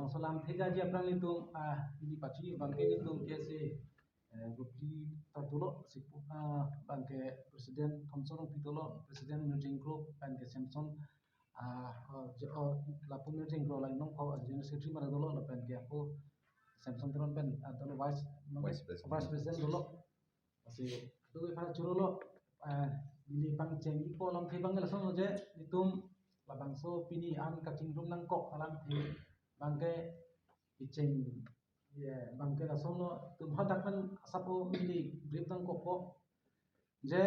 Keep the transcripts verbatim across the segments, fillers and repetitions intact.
Salam theja ji aphrang nelitum, ah, ili pachi abangke nelitum K S A, eh, Rupli ta dolo, si pu-, ah, abangke President Thomson Rongpi dolo, President Mirjeng Group, abangke Samson, ah, oh, je-, oh, lapu Mirjeng Group lain nong, oh, General Secretary mara dolo, lapen ke ako Samson Teron pen, ah, dolo Vice, Vice President. Vice President dolo. Lasi, tu iphan churolo, eh, ili pangcheng ipo alamthe abang lason je, nelitum labangso pini an kachingrum nangkok alamthe abangke icheng, ye, abangke lasonlo, nelitum hadak pen asap o ili brief nangkokpo. Je,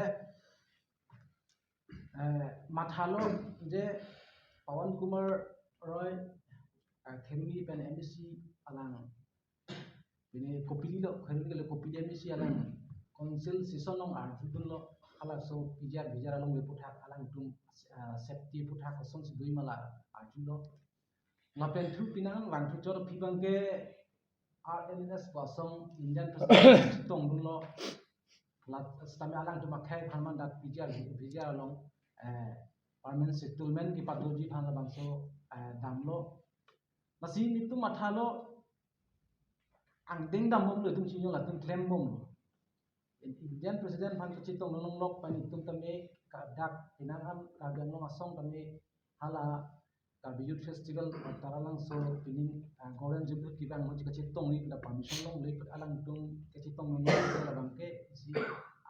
eh, mathalo je Pawan Kumar Roy, eh, Kheroni pen M A C alang. Pini kopililo, Kheroni le kopili M A C alang. Council session along arjudunlo, halaso P G R V G R alongle aputhak alangtum, ah, safety aputhak kosonsi dui ma la arjulo. Lapen thu pini an vangthu chot aphi abangke R N S pu asong Indian President chetongdunlo. La sitame alangtum akhei aphan mandat P G R, V G R along, eh, permanent settlement kepadoji aphan labangso, eh, damlo. Lasi nelitum mathalo angdeng dambomlo, itum chinilo, latum klembomlo. Indian President aphan kachetong nonlok pen itum tame kadak pini an Karbi Anglong asong tame hala Karbi Youth Festival, Taralangso pining, ah, Golden Jubilee kevang mo kachetongji pu permission longle, alangtum kachetong nonlok labangke isi,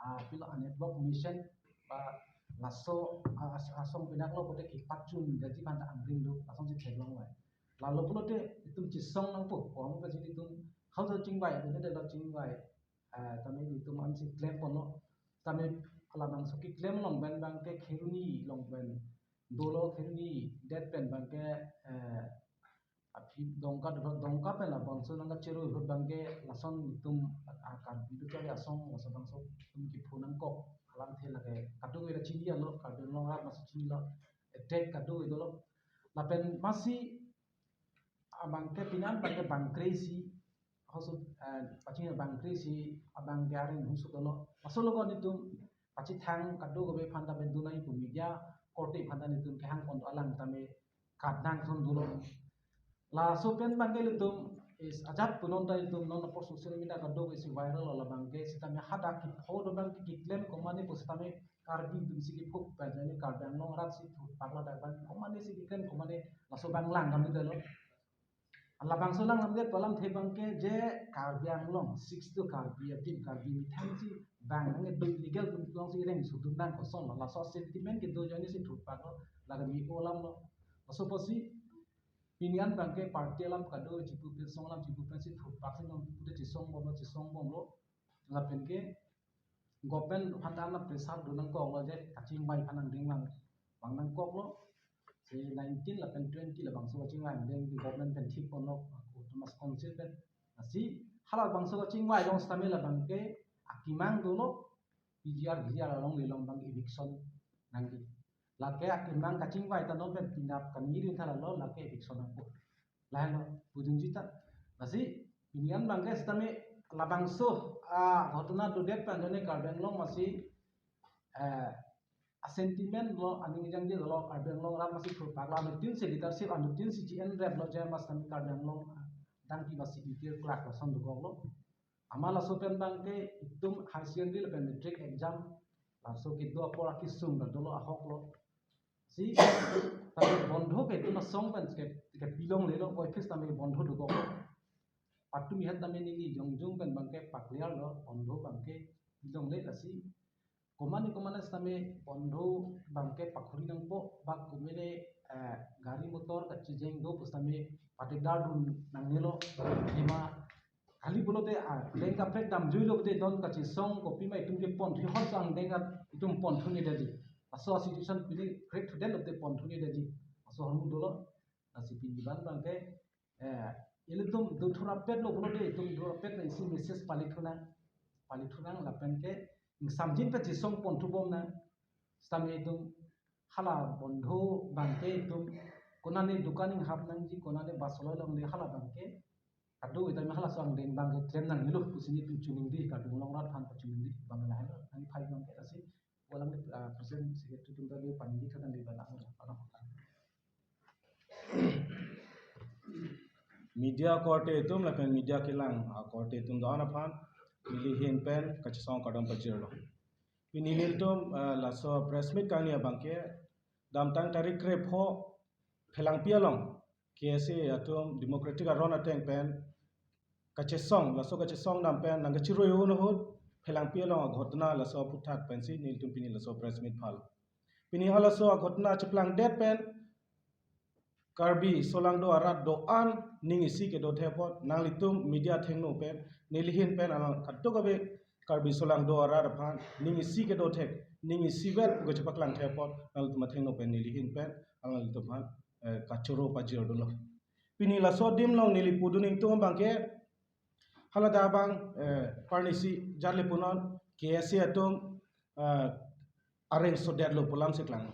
ah, pilo a network mission ba laso, ah, as-, asong pinaklo pulote kepachun daji aphan ta angdeng do, asong si theklong vai. Lalo pulote itum chesong nangpo, ko amo pachini itum hausa chingvai, itum delo chingvai, eh, tame itum ansi klemponlo, tame labangso keklem along pen abangke Kheroni along pen dolo, Kheroni det pen abangke, eh, aphi Dongka dolo, Dongka pen labangso nangkachero ahut abangke lason itum a, a, Karbi do chari asong laso bangso itum kepho nangkok alamthe lake kadung ira chinilo, Karbi Anglong arat masi chinilo, attack kadung dolo. Lapen masi abangke pini an abangke bangkre isi, hoso, eh, pachini bangkre isi abangke areng husuk dolo. Laso logon itum pachethang kadokave aphan ta pen dunai pu media korte aphan ta nelitum kehangpon alang tame kat nangthon dolo. Laso pen abangke ilitum is ajat punon ta ilitum non apor social media kadokave isi viral lo labangke sitame hadak kepho do abangke keklem komane pu sitame Karbi atum si kepho pen jani Karbi Anglong arat si thurpak ladak abang komane si keklem komane laso abang lang kami dolo. Labangso lang kami det pu alamthe abangke je Karbi Anglong, six to Karbi, adim Karbi methang si bang nang do illegal atum along si reng sudun nang kosonlo, laso sentiment kedo jani si thurpaklo, lake mi-o alamlo. Laso apotsi pini an abangke party alam kado chipu pen song alam chipu pen si thurpak si non pute chesongbomlo, chesongbomlo. Lapen ke government aphan ta na pressure do nangkoklo je kachingvai aphan angdeng vang, vang nangkoklo. Si nineteen lapen twenty labangso kachingvai angdeng di government pen thikponlo, autonomous council pen. Lasi halabangso kachingvai along sitame labangke akemang dolo, P G R V G R alongle along abang eviction nangji. Lake akemang kachingvai ta non pen penap kaningje dun tha lalo, lake eviction nangpo. Lahenlo pudunji ta. Lasi pini an abangke sitame labangso, ah, ghotona dodet pen jone Karbi Anglong masi, eh, a sentiment lo aning jangje dolo, Karbi Anglong arat masi thurpaklo, anuttin si leadership anuttin si G N rep lo je mas kami Karbi Anglong, ah, dangki masi itir klak lason dokoklo. Amat laso pen abangke itum higher secondary lapen matric exam laso kedo apor akesung ta dolo ahoklo. Si, tapi bondho ke itum asong pen ke, kepilonglelo, voiphis tame bondho dokok. Patumi hat tame neli jongjung pen abangke pakliarlo, bondho abangke pilongle lasi. Komane komane sitame bondho abangke pakhuri nangpo, bak komane, eh, gari motor kachijeng do pusitame patikdar dun nangnelo, hima kali pulote, ah, deng kaprek damjuilo pulote non kachesong kopima itum ke ponthu hot sang deng at itum ponthu ni daji. Laso situation pini krek thuden lote ponthu ni daji. Laso ahormu dolo, lasi pini abang abangke, eh, ilitum do thurapetlo pulote itum thurapet na isi message pali thunang, pali thunang lapen ke ingsamjin pen chesong ponthubom nang. Sitame itum hala bondho abangke itum konane dukan inghap nangji, konane bus loi longle hala abangke. Kado itum halaso angdeng abangke klem nangnelo pusi nelitum choningri, Karbi Anglong arat aphan pachoningri abang lahenlo, nangphai abangke lasi. Walang, ah, President Secretary atum ta paningje tha nangli bala. media korte atum lapen media kelang akorte atum do-an aphan neli ahin pen kachesong kardom pajirlo. Pini nelitum, eh, laso press meet kangni abangke damtang tarik krepho Phelangpi along K S A atum democratic aron ateng pen kachesong, laso kachesong dam pen nangkachirui un ahut Phelangpi along aghotona laso aphuthak pensi nelitum pini laso press meet phal. Pini halaso aghotona cheplangdet pen Karbi solangdo arat do-an ning isi kedo thek apot nanglitum media athengno pen neli ahin pen alang kadokave Karbi solangdo arat aphan ning isi kedo thek, ning isivet pu kachepaklang thek apot nanglitum athengno pen neli ahin pen alanglitum aphan, eh, kachoro pajir dunlo. Pini laso adim along neli pudun ingtung abangke haladak abang, eh, parnisi ajat le punon K S A atum, eh, areng sodetlo pu alam si klang.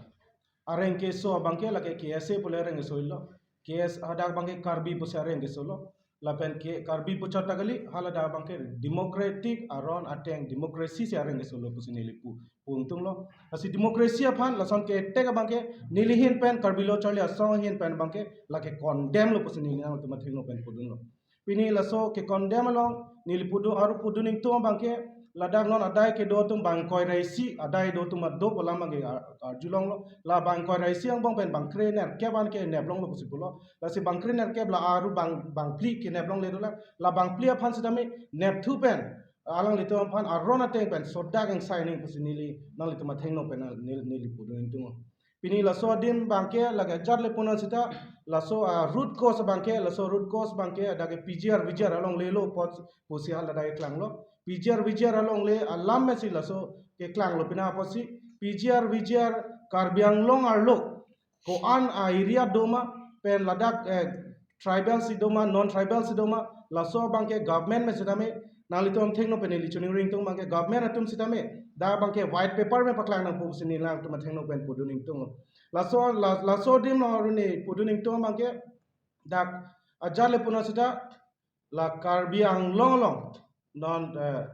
Areng keso abangke lake K S A pule areng keso lo. K S A hadak abangke Karbi pusi areng kesolo. Lapen ke Karbi puchot ta kali, haladak abangke democratic aron ateng democracy si areng kesolo pusi neli pu, pu ingtunglo. Lasi democracy aphan lason ketek abangke neli ahin pen, Karbi Lo Charli Asong ahin pen abangke lake condemn lo pusi neli nangtum athengno pen pudunlo. Pini laso ke condemn along neli pudun, aru pudun ingtung abangke ladak non adai kedo atum bang ingkoi ra isi adai do atum ado pu alam abangke ar-, arjulonglo. La bang ingkoi ra isi angbong pen bang krenerkep an kenep longlo pusi pulo. Lasi bang krenerkep la aru bang, bang phli kenep longle dolang. La bang phli aphan sitame nepthu pen alanglitum aphan aron ateng pen sodak ingsai ning pusi neli nanglitum athengno pen neli, neli pudun ingtung. Pini laso adim abangke lake ajat le punon sita laso, ah, root cause abangke, laso root cause abangke dak ke P G R V G R alongle lo apot pusi haladak klanglo. P G R V G R alongle alam mesi laso keklanglo, pini apotsi P G R V G R Karbi Anglong arlo ko-an a-area doma pen ladak, eh, tribal si doma, non tribal si doma, laso abangke government me sitame, nanglitum athengno pen neli choningri ingtung abangke government atum sitame dak abangke white paper me paklang nangpo pusi neli nangtum athengno pen pudun ingtung. Laso, la-, laso adim along aru neli pudun ingtung abangke dak ajat le punon sita la Karbi Anglong along non, eh,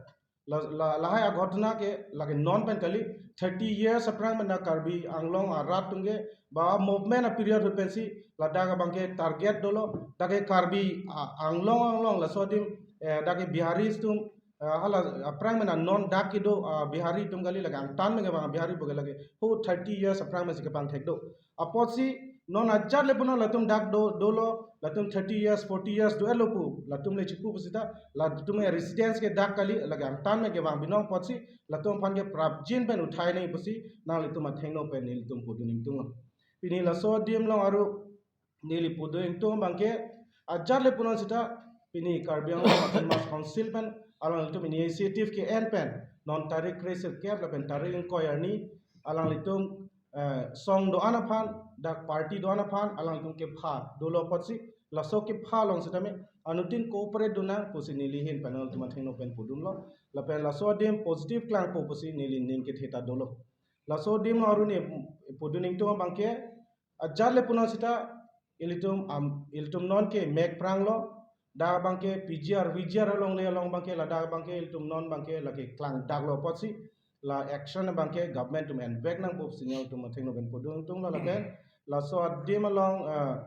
la, la, lahai aghotona ke lake non pen kali, thirty years aphrang pen dak Karbi Anglong arat atum ke ba movement a period ahut pensi ladak abangke target dolo, dak ke Karbi, ah, Anglong along laso adim, eh, dak ke Bihari atum, ah, hala aphrang pen non dak kedo, ah, Bihari atum kali, lake angtan pen kevang Bihari pu ke lake ho thirty years aphrang pensi kepangthek do. Apotsi non ajat le punon latum dak do, dolo, latum thirty years, forty years do-etlo pu latum le chipu pusita latum ke residence ke dak kali, lake angtan pen kevang binong apotsi latum aphan ke prapjin pen uthai nangji pusi nanglitum athengno pen nelitum pudun ingtung. Pini laso adim along aru neli pudun ingtung abangke ajat le punon sita pini Karbi Anglong Autonomous Council pen alanglitum initiative ke-en pen non tarik kresirkep lapen tarik ingkoi arni alanglitum, eh, song do-an aphan, dak party do-an aphan alanglitum kepha dolo apotsi laso kepha along sitame anuttin cooperate dun nang pusi neli ahin pen nangtum athengno pen pudunlo. Lapen laso adim positive klangpo pusi neli ning kethe ta dolo. Laso adim aru neli pudun ingtung abangke ajat le punon sita ilitum, am, ilitum non ke mek pranglo, dak abangke P G R V G R alongle along abangke ladak abangke ilitum non abangke lake klangdaklo apotsi la action abangke government atum envek nangpo pusi nangtum athengno pen pudun ingtunglo. Lapen laso adim along, ah,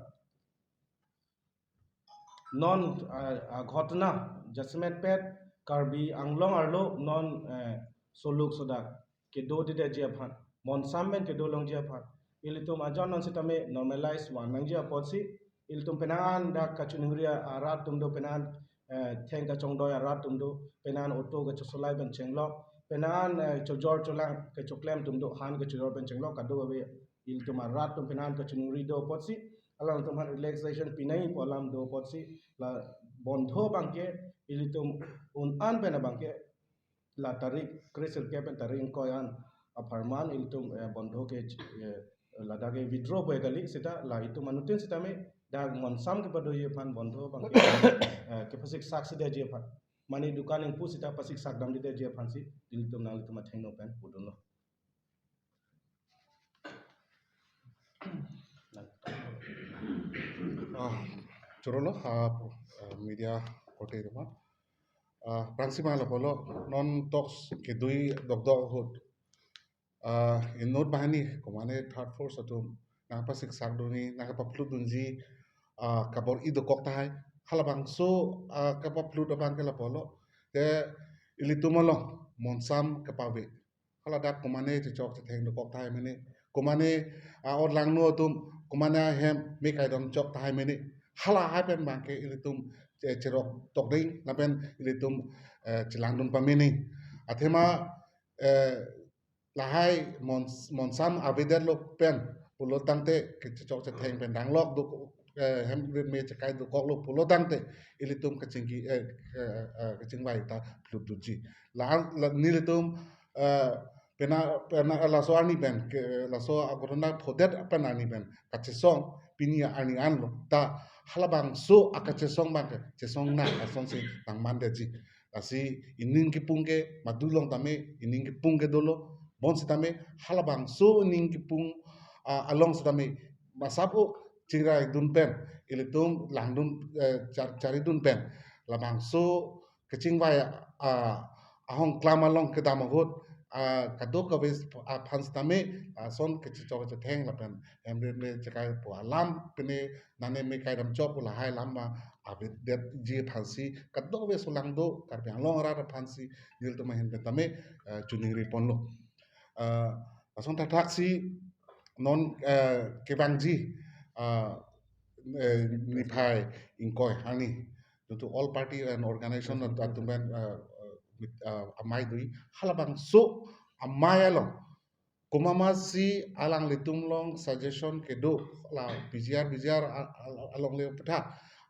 non, ah, aghotona jasemet pet Karbi Anglong arlo non, eh, soluk sodak kedodedetji aphan, monsam pen kedo longji aphan ilitum ajon non sitame normalize van nangji apotsi ilitum penang an dak kachiningri arat atum do, penang an, eh, theng kachongdoi arat atum do, penang an auto kachosolai pen chenglok, penang an, eh, chojor cholang kachoklem atum do, han kachojor pen chenglok, kadokave ilitum arat atum penang an kachiningri do apotsi alangtum aphan relaxation pi nangji pu alam do apotsi la bondho abangke ilitum un-an pen abangke la tarik kresirkep pen tarik ingkoi an apharman ilitum, eh, bondho ke, eh, ladak ke withdraw pu kali, sita la itum anuttin sitame dak monsam kepadoji aphan bondho abangke, eh, kepasik sak si detji aphan, mane dukan ingpu sita pasik sak damdedetji aphansi ilitum nanglitum athengno pen pudunlo. Ah, chorolo, ah, ah, media korte atum. Ah, aphrangsi ma lapulo, non talks kedui dokdok ahut, ah, inut banghini, komane third force atum nangpasik sak dunji, nangpaplut dunji, ah, kabor-i dokok tahai. Halabangso, ah, kapaplut abang ke lapulo. Te ilitum along monsam kepave. Hala dak komane chechok chetheng dokok tahai mene. Komane, ah, orlangno atum, komane ahem me kaidom chok tahai mene. Halahai pen abang ke ilitum che-, cherok tokding, lapen ilitum, eh, chelangdun pamene. Athema, eh, lahai mons-, monsam avedetlo pen pulo tangte kechechok chetheng pen danglok do, eh, hem rit me chekai dokoklo pulo tangte ilitum kachingki, eh, eh, eh, kachingvai ta phlutdunji. La, la nelitum, eh, pena, pena laso arni pen ke, laso aghotona phodet pen arni pen kachesong pini arni anlo ta halabangso akachesong abang ke chesong na asonsi nangmandetji. Lasi ining kepung ke madu along tame, ining kepung ke dolo, bonsitame halabangso ining kepung, ah, along sitame masap o chingraidun pen, ilitum langdun, eh, char-, charidun pen, labangso kachingvai, ah, ahongklam along kedam ahut, ah, kadokave aphan sitame, ah, ason kechechok chetheng lapen hem rit me chekai pu alam pine nane me kaidam chok pu lahai alam ma avedetji aphansi kadokave solangdo Karbi Anglong arat aphansi nelitum ahin pen tame, eh, choningri ponlo. Eh, lason thakthak si non, eh, kevangji, eh, eh, niphai ingkoi arni, to all party and organization atum pen, eh, eh, mit-, eh, amei do-i, halabangso amei along komat ma si alanglitum along suggestion kedo, la P G R, P G R a-, a-, alongle aphuthak,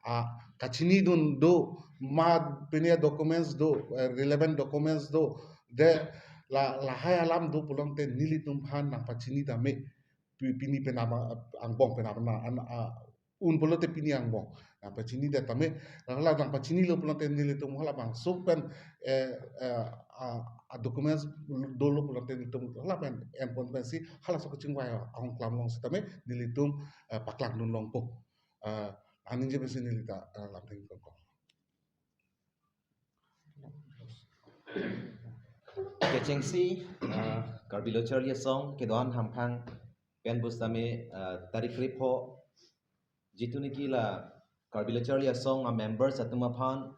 ah, kachinidun do, ma pine documents do, eh, relevant documents do, de la, lahai alam do pulote nelitum aphan nangpachini tame, pi-, pini pen aba-, angbong pen aba na, an, a, un pulote pini angbong nangpachinidet tame, hala nangpachinilo pulote nelitum halabangso pen, eh, eh, a, a documents dolo pulote nelitum hala pen en pon pensi halaso kachingvai ahongklam along sitame nelitum, eh, paklangdun longpo. Eh, aningje pensi neli ta, eh, lamtheng kongkong. Kechengsi, ah, Karbi Lo Charli Asong kedo-an hamphang pen pusitame, ah, tarik krepho, jitu niki la Karbi Lo Charli Asong amembers atum aphan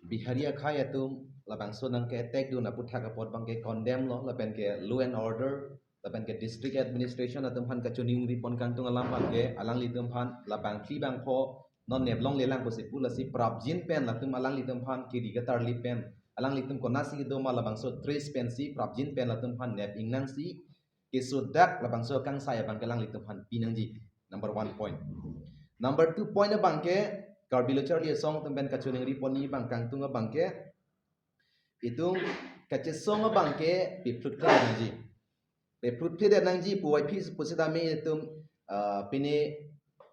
Bihari akhei atum labangso nangke-attack dun aphuthak apot abang ke condemn lo, lapen ke law and order, lapen ke district administration atum aphan kachoningri pon kangtung alam abang ke alanglitum aphan labang phli bangpho non neplonglelang pusi pu, lasi prapjin pen latum alanglitum aphan kiri katarli pen alanglitum konatsi kedo ma labangso trace pensi prapjin pen latum aphan nep ingnangsi kesodak labangso kangsai abang ke alanglitum aphan pinangji. Number one point. Number two point abang ke Karbi Lo Charli Asong atum pen kachoningri ponji abang kangtung abang ke itum kachesong abang ke piphlutphledet nangji. Piphlutphledet nangji pu ai phi pusitame itum, ah, pine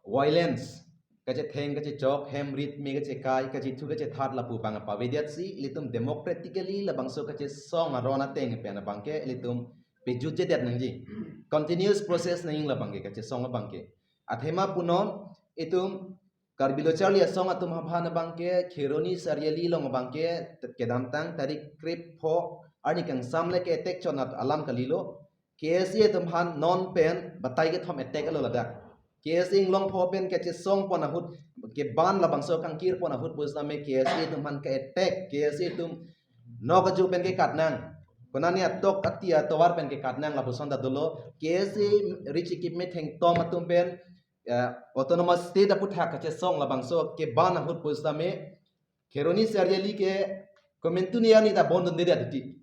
violence, kachetheng kachechok, hem rit me kachekai, kachethu kachethat lapu abang pavedetsi ilitum democratically labangso kachesong aron ateng pen abang ke ilitum pejutjedet nangji. Continuous process nangji labang ke kachesong abang ke. Athema punon itum Karbi Lo Charli Asong atum aphan abang ke Kheroni Chariali along abang ke kedamtang tarik krepho arni kangsam le ke-attack chot alam kalilo. K S A atum aphan non pen batai kethom attack lo ladak. K S A inglongpho pen kachesong pon ahut, keban labangso kangkir pon ahut pusitame K S A atum aphan ke-attack, K S A atum nok aju pen kekat nang, konane atok ati atovar pen kekat nang lapuson ta dolo. K S A Richi Kipme Thengtom atum pen, eh, autonomous state aphuthak kachesong labangso keban ahut pusitame Kheroni Chariali ke komantu ni ani ta bondundedet titi.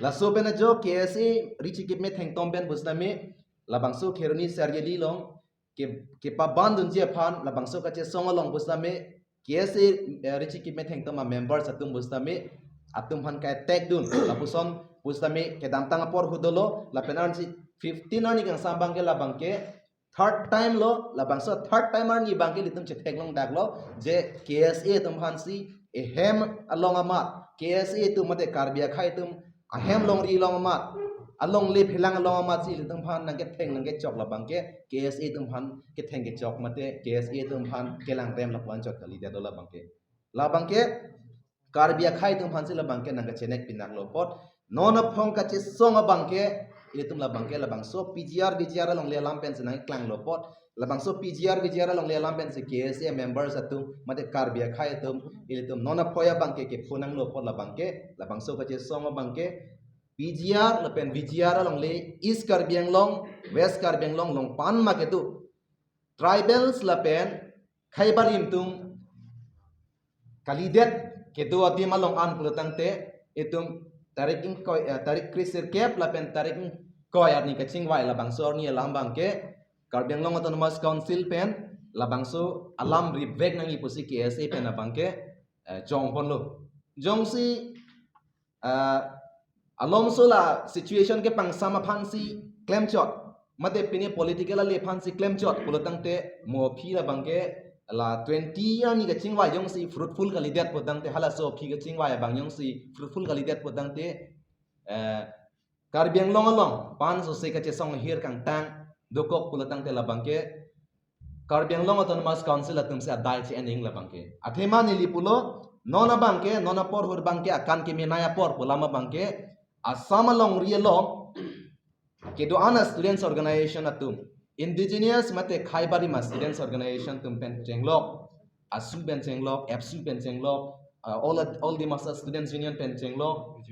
Laso pen ajo K S A Richi Kipme Thengtom pen pusitame labangso Kheroni Chariali along ke, kepabandunji aphan labangso kachesong along pusitame K S A, eh, Richi Kipme Thengtom amembers atum pusitame atum aphan ke-attack dun lapuson pusitame kedamtang apor ahut dolo, lapen arnisi fifteen arni kangsam abang ke labang ke third time lo, labangso third time arni abang ke ilitum chetheklong daklo je K S A atum aphansi ehem along amat, K S A atum mate Karbi akhei atum ahem longri along amat, alongle phelang along amatsi ilitum aphan nangketheng nangkechok labang ke K S A atum aphan ketheng kechok mate K S A atum aphan kelangrem lapu-an chot kalidet lo labang ke. Labang ke Karbi akhei atum aphansi labang ke nangkachenek pinaklo apot, non aphong kachesong abang ke ilitum labang ke labangso P G R, V G R alongle alam pensi nangklanglo apot, Labangso P G R V G R alongle alam pensi K S A members atum, mate Karbi akhei atum, ilitum non aphoi abangke kepho nanglo apot labangke, labangso kachesong abangke, P G R lapen V G R alongle East Karbi Anglong, West Karbi Anglong along pan ma kedo tribals lapen khei barim atum kalidet kedo adim along an pulotangte itum tarik ingkoi, eh, tarik kre-sirkep lapen tarik ingkoi arni kachingvai labangso arni alam abangke Karbi Anglong Autonomous Council pen labangso alam ripvek nangji pusi K S A pen abangke, eh, jongponlo. Jongsi, eh, alomso la situation kepangsam aphansi klemchot, mate pine political ale aphansi klemchot pulotangte mo aphi labangke la twenty arni kachingvai jongsi fruitful kalidet pulotangte, halaso aphi kachingvai abang jongsi fruitful kalidet pulotangte, eh, Karbi Anglong along pan sose kachesong ahir kangtang dokok pulotangte labangke Karbi Anglong Autonomous Council atumsi adai che-en ing labangke. Athema neli pulo, non abangke, non apor hur abangke, akan kemenei apor pu alam abangke, Assam alongri along kedo-an a students organization atum, indigenous mate khei barim a students organization atum pen chenglok, ASU pen chenglok, APSU pen chenglok, uh, all, All Dimasa Students Union pen chenglok,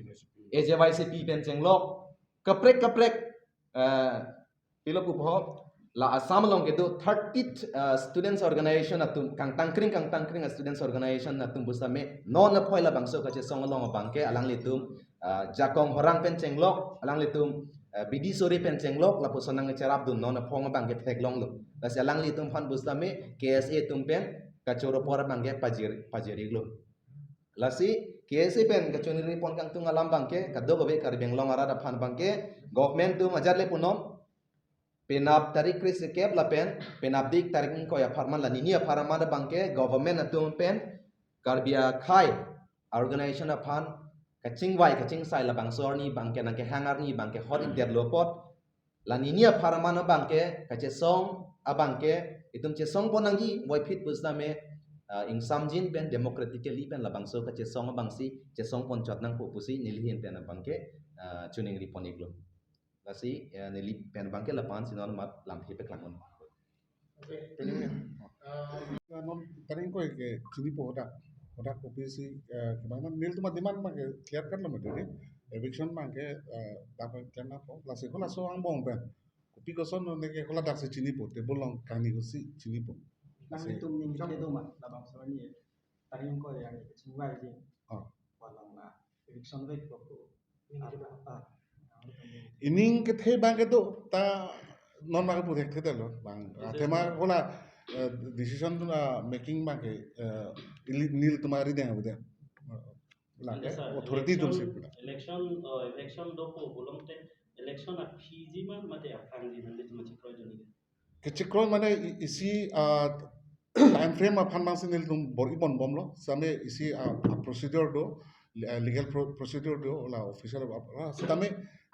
A J Y C P pen chenglok, kaprek kaprek, uh, pilo pu pho, la Assam along kedo thirty, uh, students organization atum, kangtangkring kangtangkring a students organization atum pusitame non aphoi labangso kachesong along abangke alanglitum, uh, Jakong Horang pen chenglok, alanglitum, uh, B D Sori pen chenglok, lapuson nangcherapdun non aphong abangke theklonglo. Lasi alanglitum aphan pusitame K S A atum pen kachoro apor abangke pajir, pajiriklo. Lasi K S A pen kachiningri pon kangtung alam abangke, kadokave Karbi Anglong arat aphan abangke, government atum ajat le punon, penap tarik kre-sirkep lapen penapdik tarik ingkoi apharman la nini apharman abangke government atum pen Karbi akhei organization aphan kachingvai kachingsai labangso arni abangke nangkehang arni abangke hot-ikdetlo apot la nini apharman abangke kachesong abangke itum chesongpon nangji, puvoiphit pusitame, ah, ingsamjin pen democratically pen labangso kachesong abangsi chesongponchot nangpo pusi neli ahin pen abangke, ah, chiningri pon-iklo. Lasi, eh, neli pen abangke la-ansi non amat lamthe paklang-un. Okay. Thank you. Uh, non tarik ingkoi ke chinipo hadak, hadak kopisi, eh, kemang nelitum a-demand abangke clear cut lo mati, eviction abangke, eh, dapat clear napo, lasi halaso angbong pen kopi koson non ke hala daksi chinipo, table along kangni kosi chinipo. Lasi nanglitum ning kedo ma labangso arni tarik ingkoi arni kachingvai ji. Oh. Palang na eviction vek ko. Ining kethe abangke do ta non abangke purek thedetlo abang. Athema hala, eh, decision atum, ah, making abangke, eh, ili-, nelitum arideng avedet. Lake, ante sir, authority atumsi election, pura. Election, uh, election dopo pulote election aphi ji ma mate aphrang ji ma nelitum chekroidunji? Kechekroi mane i-, isi, ah, time frame aphan abangsi nelitum bor-ipon bomlo. Sitame isi, ah, ah, procedure do, le-, ah, legal pro-, procedure do, la official, ah, ah, sitame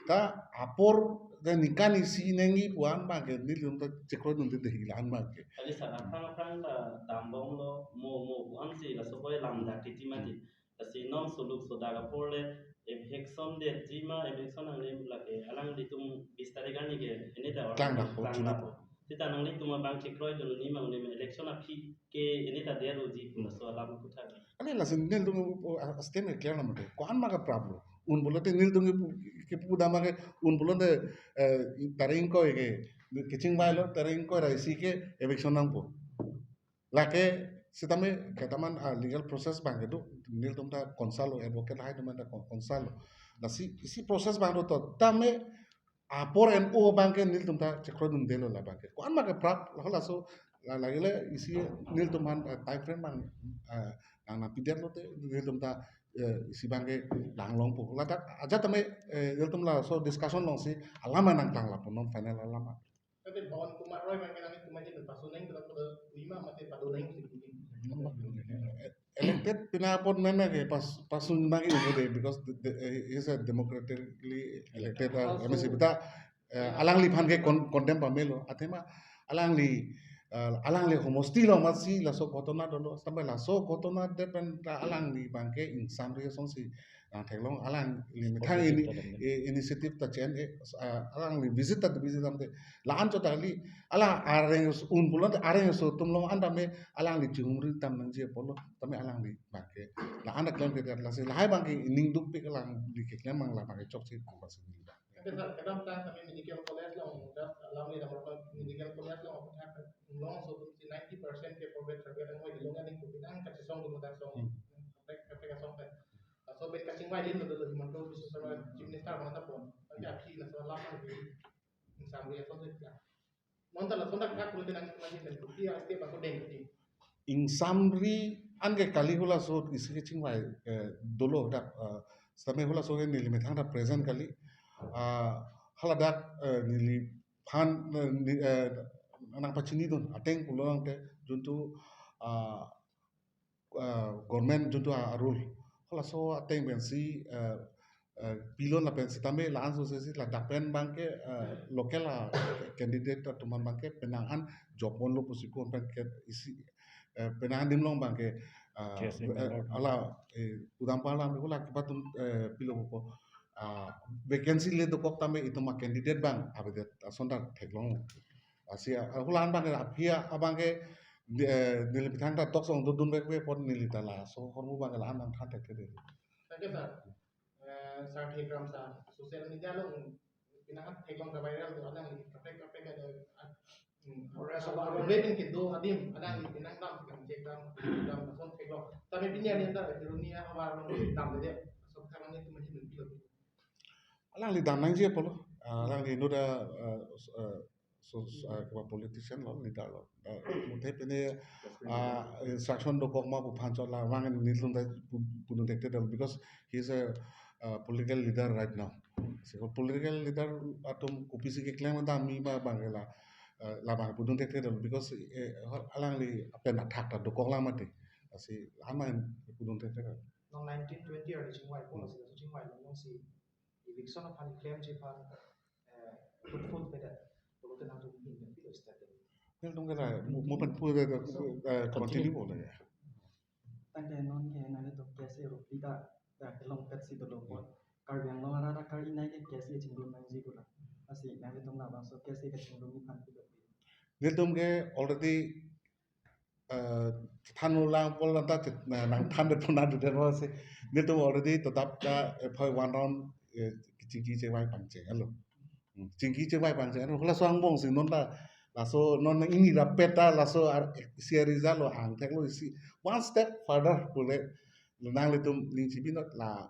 ta apor ta ningkan isi nangji pu-an abangke nelitum ta chekroidunde dei la-an abangke. Kali sir, aphrang aphrang ta dambomlo, mo mo pu-ansi laso koi lamdak titi mati. Lasi non suluk sodak apor le eviction detji ma, eviction nangne lake alanglitum bis tarik arni ke ini ta klangdakpo, klangdakpo. Sita nanglitum abang chekroidunji ma, une ma election aphi ke ini ta det unji pu laso alam puthot. Ane lasi nelitum, oh, ah, stand ke clear lo mati. Ko-an ma kapraplo? Un pulote nelitum ke pu-, kepu dam ke un pulote, eh, tarik ingkoi ke kachingvailo, tarik ingkoi ra isi ke eviction nangpo. Lake sitame ketaman, ah, legal process abangke do, nelitum ta consult lo, advocate hai atum ta con-, consult lo. Lasi isi process abang do to, tame apor N O abangke nelitum ta chekroidundelo labangke. Ko-an ma kaprap, la halaso, la lagile isi nelitum aphan, ah, time frame abang, ah, nang nangpidetlote nelitum ta, eh, isi abangke langlongpo. Ladak ajat tame, eh, nelitum laso discussion alongsi alam nangklang lapo non final alam. Tapi Pawan Kumar Roy abangke nanglitum ahin pasuneng, terus pada lima mate pada neng sih. Elected pina apot meme ke pas, pasun abangke ibu dei, because the, the, eh, he is a democratically elected, uh, M A C. Beta, eh, alangliphan ke con-, condemn pamelo. Athema alangli, eh, alangli homosti along masi laso ghotona dolo, sampai laso ghotona det pen ta alangli abangke ingsamri asonsi nangtheklong, alangli methang ini, eh, initiative ta chen, eh, alangli visit ta visit damde. La-an chot kali, alang areng un pulote areng aso atum along an tame alangli chihumri dam nangji apotlo tame alangli abangke la-an ta klemkledet, lasi lahai abangke ining dukpik alangli keklem abang la abangke chokche abangsi neli. Oke, sir, kedamtang kami medical college along, just alumni number one medical college along, aku tak along so si ninety percent ke private, private ang wai dilong ani ko pinang kachesong dulu dak song. Hmm. Kaprek, kaprek asong pen. So pen kachingvai din dulu Himanta Biswa Sarma Chief Minister mana tapon. Tapi api na so lama di sambil ya so ya. Monta la sonda kak kulo tenang lagi dan kopi ya step aku deng di. Ingsamri anke kali hula so isi kachingvai, eh, dolo dak, eh, sitame hula so neli methang ta present kali. Ah, hala dak, eh, neliphan, eh, ni, eh, nangpachinidun ateng pulo nangte juntu, ah, ah, government juntu a-rule. Halaso ateng pensi, ah, ah, pilon lapen sitame la-an so sesi ladak pen abangke, ah, local a-candidate atum an abangke penang an job ponlo pusi ko pen ke isi, eh, penang an dim along abangke, ah, K S A eh, member. Ala, eh, udam pala hula kipatum, eh, pilo po, ah, vacancy le dokok tame itum a-candidate abang avedet ason ta theklong. Lasi, ah, hula an abangke aphi abangke, eh, neli methang ta toksong dodun vekve apot neli ta laso ahormu abangke la-an nangthan thekthe. Thank you, sir. Eh, sir Thekram sir, social media along pinang an theklong ka-viral do, alangli kaprek kaprek ada, ah, hmm, ore so ba ore bin kedo adim, alangli pinang dam, pinang chek dam, dam son theklong. Tapi pini ani ta ironi ya, awar along dam de, so karang itu masih belum. Alangli dam nangji apotlo, ah, alangli inut a, ah, s-, ah, so, s-, ah, kema politician lo, leader lo. Ah, muthe pine, ah, instruction dokok ma pu aphan chot la abang nelitum ta pu-, pudun thekthedetlo because he is a, ah, political leader right now. Si ko political leader atum kopisi keklem damji ma abangke la, ah, la abang pudun thekthedetlo because, eh, alangli pen athak ta dokok lang mati. Lasi ama pudun thekthedetlo. Nong nineteen twenty arni chingvai po, hmm, lasi chingvai lo nong si eviction aphan klemji aphan, eh, fruitful pedet pulote nangtum ahin pen pilo step. Nelitum ke la, mo, mo pen pu de, eh, continue po le. Tangte non ke nangtum K S A rup lida, da kelong petsi dolo pon. Karbi Anglong arat akar inai ke K S A chingrum nangji pu la. Lasi nangtum labangso K S A kachingrum aphan pilo. Nelitum ke already, eh, than ulang pol anta chit, na, nangthan det pon adu det pon si. Nelitum already todap ta, eh, phoi one round, eh, chingki chevai pangcheng alo. Hmm, chingki chevai pangcheng alo. Halaso angbong si non ta, laso non ini rapet ta, laso ar-, isi arizal lo angthek lo isi. One step further pule. Nanglitum ning chibi not la,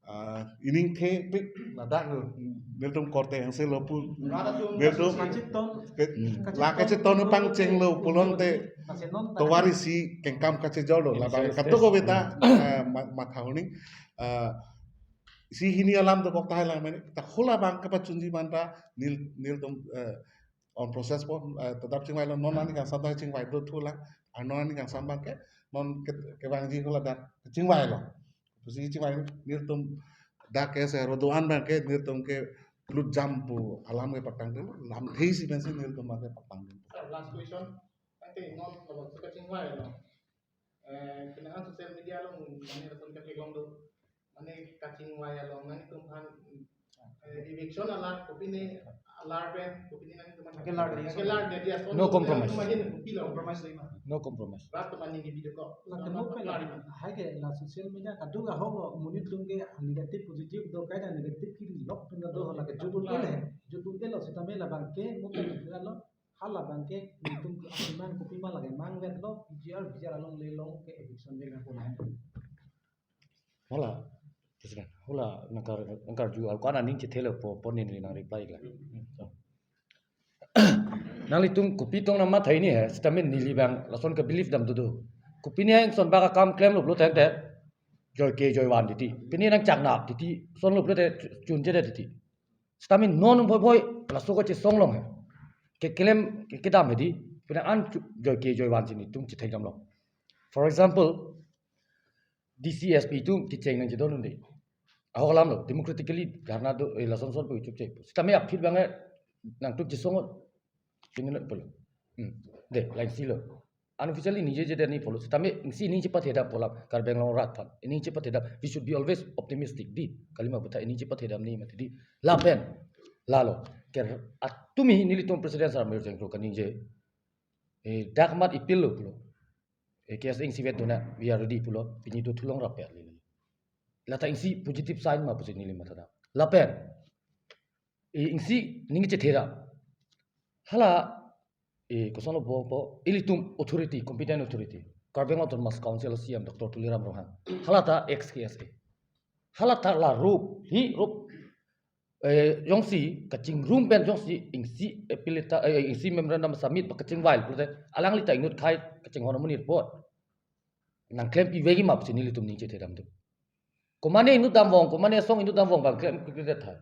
ah, ining thepik ladak lo. Nelitum korte angse lo pu. Rara tu nelitum kachiton. Ke-, kachiton. La kachiton pangcheng lo pulote. Kachiton. Tovar isi kengkam kachejor lo. Yes, labang yes, kato yes. Ko beta, ah, ma-, matha honing. Ah, isi hini alam dokok tahai lang mene. Ta hula abang kapachunji man ta nel-, nelitum, eh, on process po, eh, todap chingvai lo, non ani kangsam ta chingvai do thu la, ah, non ani kangsam abangke, non ke, kevangji hula dak chingvai lo. Pusi chingvai nelitum dak ke se rodo an abangke, nelitum ke lut jam pu alam kepatang dun, lamthe isi pensi nelitum abangke patang dun. Sir, last question. Tangte non labangso kachingvai lo. Eh, pinangan social media along, mane lason katheklong do. Mane kachingvai along, nangtum aphan, eh, eviction alar, kopine alar pen, kopine nangtum aphan. Kakelar de. Kakelar de, dia son. No compromise. Nangtum aphan kopi lo. Compromise lo ima. No compromise. Rat teman ini video ko. La temu pen. Kakelar ima. Hai ke la social media kadung ahok lo, monit atum ke negative positive do, kaita negative ke lok pen do, la ke judul ke le. Judul ke lo, sitame labangke, mo pen lo. Hala abangke nelitum ke apiman kopima lake mangvetlo, P G R, P G R along le long ke eviction vek nangpo lain. Hala, terus kan, hala nangkar, nangkarju ako aning chethelo po, po neli nang reply la. Nanglitum kopi tong nangmatha hini he, sitame neli abang lason ke belief dam dodo. Kopine ingson bak akam klemlo pulote, joike joivan titi. Pine nangchaknap titi, sonlo pulote chunche det titi. Sitame non bhoi bhoi laso kachesong along he. Keklem, ke, kedam hedi, pinangan chu-, joike joivan si nelitum chethek damlo. For example, D C S P atum kecheng nangchedon un-e. Ahok alam lo, democratically dharna do, eh, lason son pu chukche. Sitame aphi abang he, nangtum chesong, chingin pulo. Hmm. De, lain silo. Unofficially ningjeje det ni pulo. Sitame isi ning chepathedam pu alam Karbi Anglong arat aphan. Ning chepathedam. We should be always optimistic di. Kalima puthot ning chepathedam ni mati di. Lapen. Lalo. Ke atumi nelitum President Sir Mayor Jengkro kaningje. Eh, dak mat ipil lo pulo. Eh, K S A ing sivet dona. We are ready pulo. Pini do thulong rapet li. Lata isi positive sign ma pusi neli mathadam. Lapen. Eh, isi ning chethedam. Hala, eh, kosonlo bo, bo, ilitum authority, competent authority. Karbi Anglong Autonomous Council C E M Doctor Tuliram Ronghang. Halata ex K S A. Halata la rup, hi rup, eh, jongsi, kachingrum pen jongsi, isi appeal ta, eh, isi memorandum submit ba kachingvai pulote, alanglita inut khai kachinghon amonit apot nangklempi vekji ma pusi nelitum ning chethedam do. Komane inut damvong, komane asong inut damvong bang klemkle thai.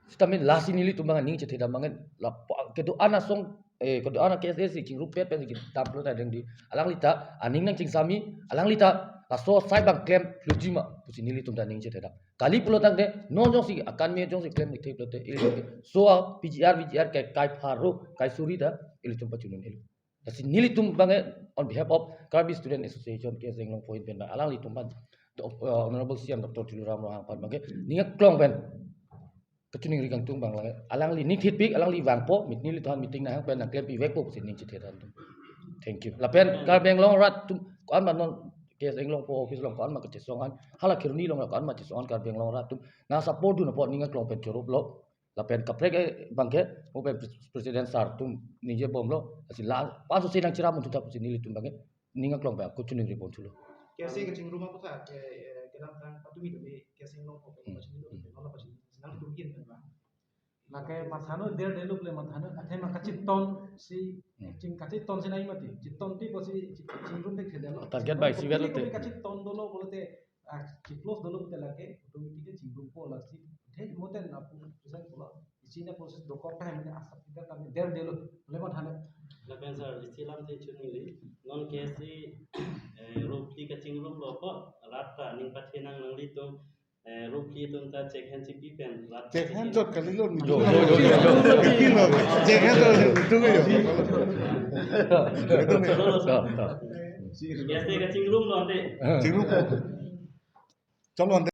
Sitame lasi nelitum bang ning chethedam bang la pa-, kedo-an asong, eh, kedo-an K S A si chingrumpet pen si kedam pulo ta deng di. Alanglita aning nangchingsami, alanglita laso asai bang klem lutji ma pusi nelitum ta ning chethedam. Kali pulo tangte, non jongsi akan me jongsi klem nithip pulote, ilitum ke so a P G R, V G R ke kai pharo, kai suri ta ilitum pachunun ilo. Lasi nelitum bang on behalf of Karbi Student Association K S A Inglongpo ahin pen bang alanglitum bang, Doc-, uh, Honorable C E M Doctor Tuliram Ronghang aphan bang ning aklong pen kachiningri kangtung bang lang alangli nithitpik, alangli vangpo, mit nelitum meeting nahang pen nangklempi vekpo pusi ning chethedam do. Thank you. Lapen Karbi Anglong arat atum ko-an ma non K S A Inglongpo office along ko-an ma kachesong an, hala Kheroni along ko-an ma chesong an Karbi Anglong arat atum nang support dun apot ning aklong pen chorop lo. Lapen kaprek, eh, bang ke, mo pen pres-, President Sir atum ningje bomlo, lasi la, paso si nangchiram unthu ta pusi nelitum bang ke, ning aklong bang, kachiningri pon thulo. K S A kachingrum apotha, eh, eh, kedamtang patumi tumi, K S A Inglongpo, Hmm. pachini lo, Hmm. non pachini, nangtum ahin pen bang. Lake mathanon der delo ple mathanon, athema kachiton si, Hmm. ching kachiton si nai mati, chiton ti pusi, chi-, chingrum thekthedetlo. Target bai si velo te. Kachiton dolo pulote, ah, chi-close dolo pulote lake, automatically chingrumpo lasi. The moten apu, present pulo. Isi na process dokok ta mane asap kita kami der delo. Ple mathanon. Lapen sir, isi alam te chunili. Non K S A, eh, rup phli kachingrumlo apot, rat ta ning pathenang nanglitum, eh, rup phli atum ta check hand chipi pen, rat Check hand chipi. Chot kalilo. Jo, jo, jo, jo, jo. Check hand chot, itu ke jo. Itu ke. Cholo, sir. Yes, te kachingrumlo ante. Chingrum. Cholo ante.